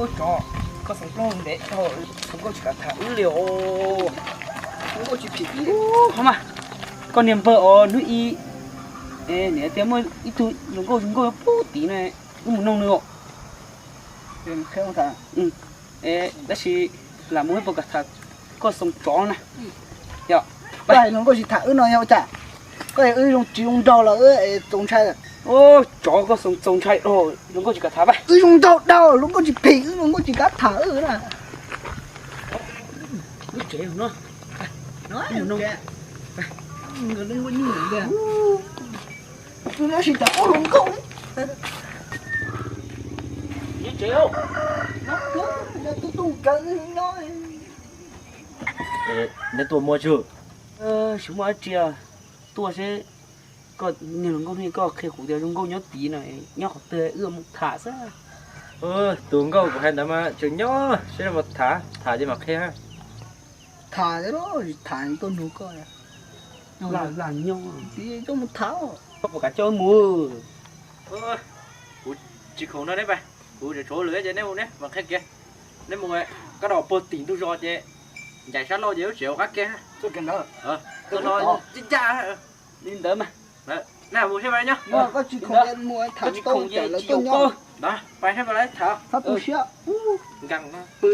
Tsov, koj xeev plaub ntev dhau, hluas nkauj tsis kam tham wb li os. Hluas nkauj tsis phim wb. Ho mas, koj niag npawg os, hnub ib niam tias muaj ib tug hluas nkauj, hluas nkauj puag tid na, wb mus noog nws os. Tab sis lam mus wb puas kam tham koj xeev tsov na. Yog, hluas nkauj tsis tham wb no yog ua cas? Koj wb zoo tsis zoo nraug los wb txaus ntshai? Tsov, koj xeev txaus ntshai dhau, hluas nkauj tsis kam tham. Wb zoo nraug dhau, hluas nkauj tsis phim wb, hluas nkauj tsis kam tham wb na. Lub tsev no, tus no tsis tham ob hluas nkauj. Lub tsev, neb tuaj muaj tsawg? Tsis muaj dab tsi, tuaj seb koj niag hluas nkauj ne, koj qhia kuv tias zoo nkauj nyob tid no, nyob qhov twg wb mus tham xwb. Tus nkauj kuv hais ntawd mas tseem nyob, seb mus tham, tham ces mam qhia. Tham, tham tuaj nug koj. Lam nyob, tuaj mus tham. Koj puas kam coj wb mus? Kuv tsis khoom nrog neb, kuv tseem tshuav lwm ces neb mus, neb mam qhia kiag. Neb mus, koj rau puag tim ntug zos ces ncaim sab laug ces lub tsev ua qab kiag. Tuaj no ncaj ncaj li ntawd mas. Neb mus seb nyob. Koj tsis khoom ces mus tham tau, lawv tuaj nyob. Pais seb lawv tham. Txhob tu siab. Nkees pw.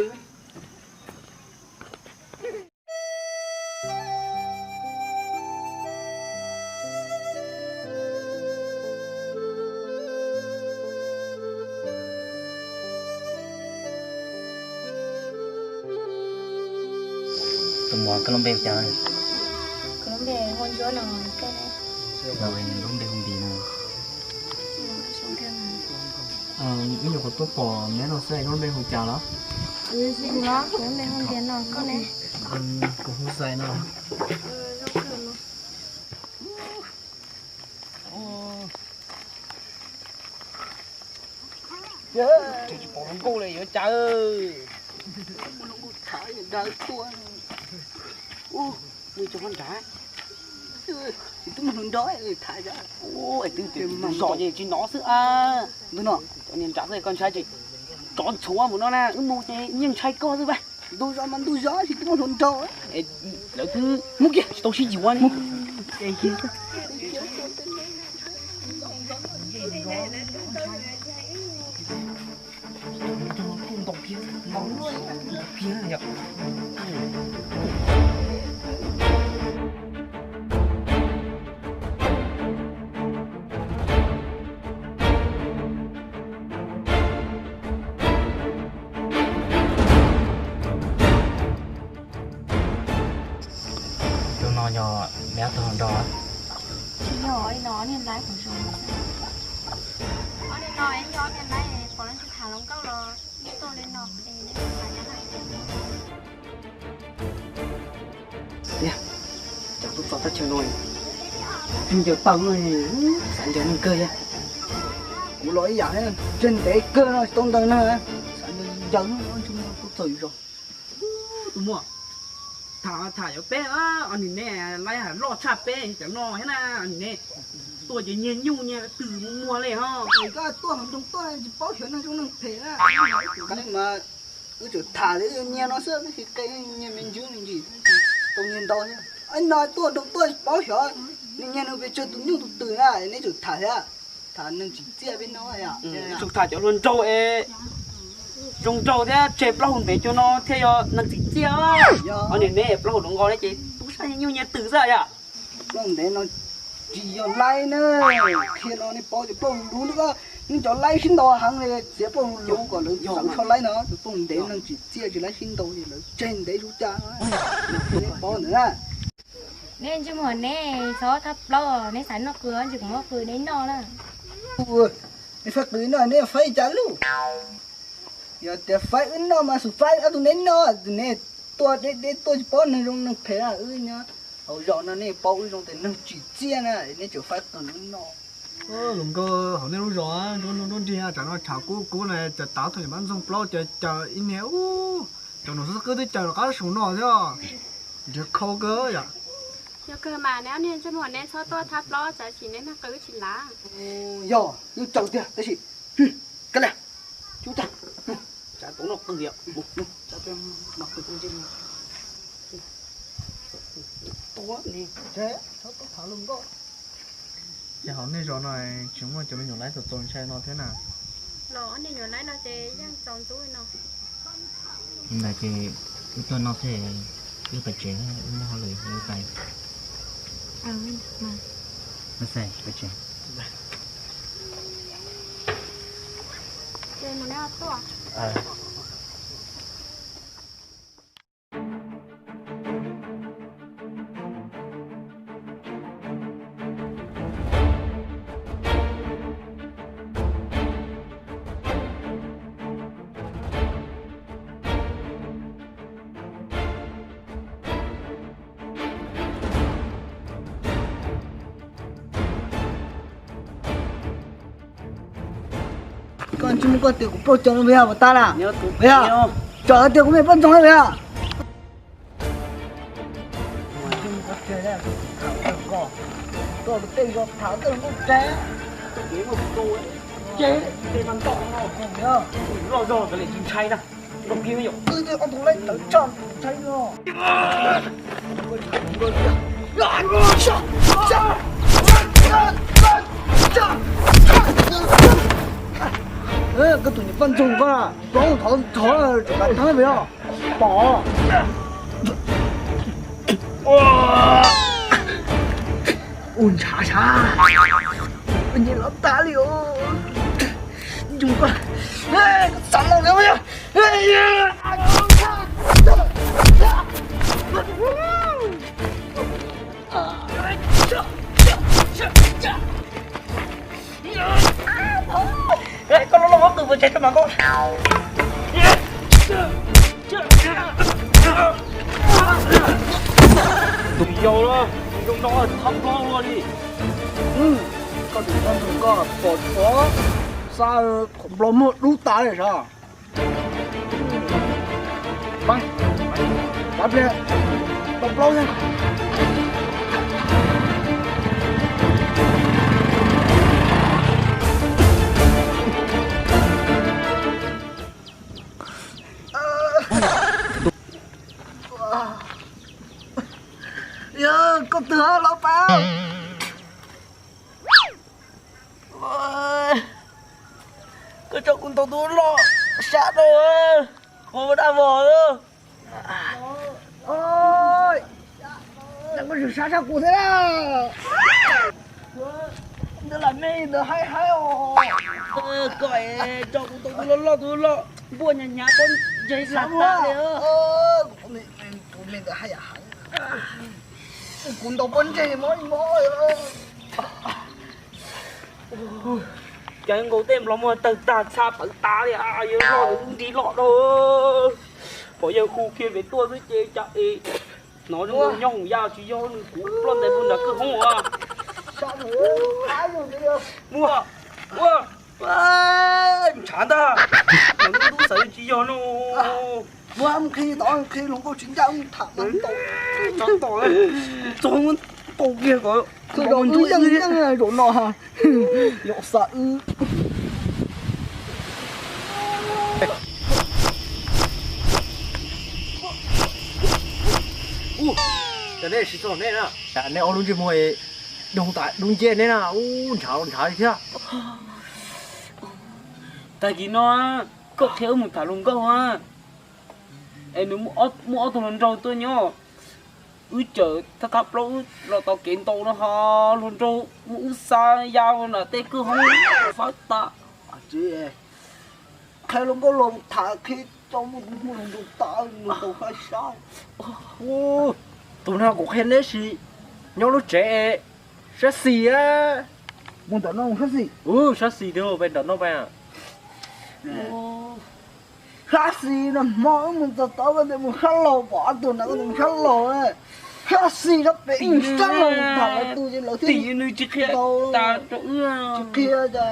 Tus muam, koj lub npe hu cas? Kuv lub npe hu Ntsuab no, koj ne? Kuv lub npe hu Npis no. Ib nyuag qhuav tuaj pom neb no xwb, koj lub npe hu cas los? Kuv los, kuv lub npe hu Ntias no, koj ne? Kuv hu Xais no. Tsis pom hluas nkauj li yuav cas. Muaj hluas nkauj tham dag tuaj. Nws cov nrad, twb muaj hluas nraug tham. Twb tias tus zos ces tsis nov xwb a. Tus no, cov niag nrad xwb koj ntshai ces tsov ntxhuav mus no na, wb mus ces yeej ntshai koj xwb a. Tus zos mas tus zos, tsis twb muaj hluas nraug. Lawv twb mus kiag tsis tau sib yuav li. Tus no yog neb ob tug hluas nraug? Tsis yog, ib no niag laib kuv zoo. Ob niag no yog niag laib, pom leej twg tham hluas nkauj los tuaj li no es neb tham nyob na. Tiag, cas tuaj txog thaj chaw no, ncaws taw no, xav ncaws neeg kawg thiab. Kuv los ib yam thiab, ntseg ntev kawg no tsis tau ntaus neeg, xav ncaws neeg, tuaj txog yus zos. Tus muam, tham tham yuav peb, ob niag neb laib ham loj tshaj peb cov no thiab na, ob niag neb tuaj ces nyiag nyuj nyiag twm muag muag li ho. Koj tuaj hauv nroog tuaj tsis paub xyov neeg zoo neeg phem na. Mas wb tseem tham li nyiag no xwb, tab sis qe nyiag me ntsis me ntsis, tau nyiag ntau thiab. Ib no tuaj nroog tuaj tsis paub xyov nws nyiag nws pes tsawg tus nyuj tus twm na, neb tseem tham thiab. Tham neeg tsim txiaj peb no. Tseem tham cov hluas nraug es zoo nraug thiab tseg plaub hau ntev cuag no thiaj yog neeg tsim txiaj. Ob niag neb plaub hau hluas nkauj ne ces tub sab nyiag nyuj nyiag twm xwb yom. Plaub hau ntev no tsis yog laib na, qhia no nej paub tias plaub hau luv luv, nej cov laib sib ntaus heev li, txiav plaub hau luv kom lawv txawv tsho laib no, tus plaub hau ntev neeg tsim txiaj tsis laib sib ntaus ces lawv tseg ntev zuj cas. Nej paub ntawd na. Neb ntsej muag neb txhob thab plaub, neb xav noj qws ntsis kuv muab qws neb noj na. Nej faib qws no neb faib cas lub? Yog tias faib wb noj mas xum faib ob tug neb noj, neb tuaj deb deb tuaj tsis paub neeg zoo neeg phem na, wb nyob hauv zos no nej paub wb zoo tias neeg tsim txiaj na, neb tseem faib qws wb noj. Hluas nkauj hauv nej lub zos nruab nruab nrig tsam no tshav kub kub na, cas tav thaum pab ntxoog plaub caws caws ib niag ub, cov nus xub qwb twb caws rov qab saum no thiab, nrhiav khau kawg yom. Yog kawg mas neb ob niag ntsej muag neb txhob tuaj thab plaub, tsam sim neb mag qws tsis lav. Yog yeej tsaus tiag tab sis ka lias, tsuj cag, tsam Ces hauv nej zos no tsis muaj cov me nyuam laib txaus txaus ntshai no thiab na? Los ob niag nyuam laib no ces yeej txaus ntxub no. Ntawd ces wb tuaj no thiab, wb pais tsev, wb muaj hauj lwm wb pais. Pais tsev. Koj tsis muaj koj tias kuv pauj cov no puas yog puas tab na? Puas yog? Tsom tias kuv me poj ntxoog puas yog? Koj tej zos tham tej lus ntuj teb, kev muaj tus ces tej no nto no, loj zog tawv li tsis ntshai na. Nrog peb yom, wb tej ob tug laib tawv tso ntshai no. Koj tus niam poj ntxoog koj, plaub thov thov tseem kam thab puas yog? Pom. Ua ntshav sab, nyiam los tas li os. Yus koj, koj xav los li puas yog? Koj loj loj muab qws puas tseg rau mas koj. Tus yau los zoo no thab nplog luaj li. Koj tus koj tus koj pom txhov, xa nplog muag dub tas li sav. Pab, pab pliag, tau plaub thiab. Yog koj twg los pas? Koj tso kuv ntaus tus loj sab rau, ua dab vog. Koj tseem sab tshaj kuv thiab. Ntawd lam me ntawd haib haib os. Koj tso kuv ntaus tus loj loj tus loj npuaj hnyav hnyav pob ntseg xav tas li. Kuv me ntawd haib yam heev. Kuv ntaus pob ntseg mob li mob. Cas nkaus tej nplog muag tawg tag txha pawv tas li, yuav loj lub nrig loj rau. Pom yawg hu kiag pem tuaj xwb ces cas es hnov zoo nkaus nyob hoom yaj tsis yog nws, kuv ploj ntais puag nram kwj hoob as. Muag, ua, ntshav ntag. Lub ntub xav tsis yog no. Muab mus qhib tod, qhib hluas nkauj tsis ncaj mus tham mas tau. Txog muab ntaus kiag kom ntaus ntsuab yeej yeej zaum no. Yog xav wb. Cas nej tsis txog nej na? Nej ob lub ntsej muag doog tas dub nciab neb na, ub ntshav ntshav li thiab. Tag kis no koj qhia wb mus tham hluas nkauj a, es nws muaj ob tug hluas nraug tuaj nyob, wb cawm thaj thaj plaub wb los tau kev ntaus no ho hluas nraug muab wb xa ya nram tej kwj hoob fawb tas. Qhia hluas nkauj los tham qhia tau muaj hluas nraug tas nws tau fab sab. Tus no kuv qhia neb sis nyob lub tsev sab xis a. Mus ntawm no sab xis. Sab xis tiag, peb ntawm no peb. Sab xis no hmo wb mus txog tod koj tias mus sab laug, pom ob tug na koj tias mus sab laug. Sab xis sab pem ib sab laug tham lawv tus ces lawv thiaj tim nws tsis qhia tas rau wb. Tsis qhia cas.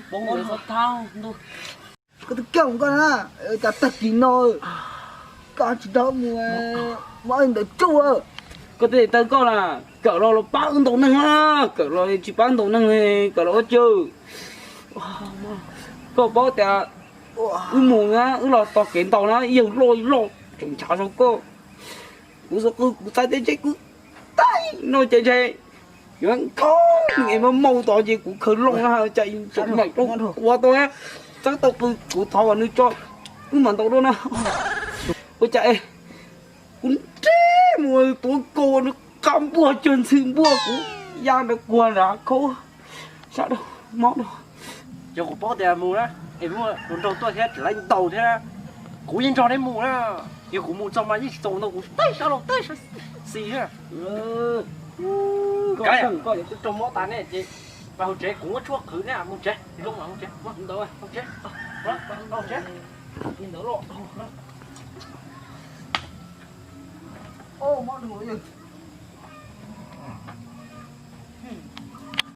Poob lawv txhob thab ntuj. Koj twb kiag koj na, cas tag kis no koj tsis nrog mus muab ntawd tsuj. Koj tej taw koj na, kawm los los pab wb ntaus neeg, kawm los tsis pab ntaus neeg, kawm los ua cas. Koj paub tias Wb mus na, wb los tos kev ntaus na, yawg loj loj tseem nchav rau koj. Kuv xav qw kuv txhais tes ntshe kuv tawm no ces ntshe yuav nkhaus es mas maum tod ces kuv khaws loo na, cas tseem mam rau ua tau na. Txawb tau qw kuv thov kom nws tso, wb mam ntaus dua na. Ua cas kuv nrhiav mus tuav kaus nws qab npuaj cuag ntxhw npuaj kuv ya ntawd kuag nrad khaub sab rau mob rau. Yog kuv paub tias mus na, es muaj tus nraug tuaj thiab tseem laib ntaus thiab, kuv yeej nrog neb mus na. Yog kuv mus txog mas yeej tsis txaus ntau, kuv tawm sab laug tawm sab xis thiab. Koj yeej raug mob tas ne ces, mas hauv tsev kuv muab tshuaj qhwv ne, mus tsev, zoo mas mus tsev, mus tsev, mus tsev.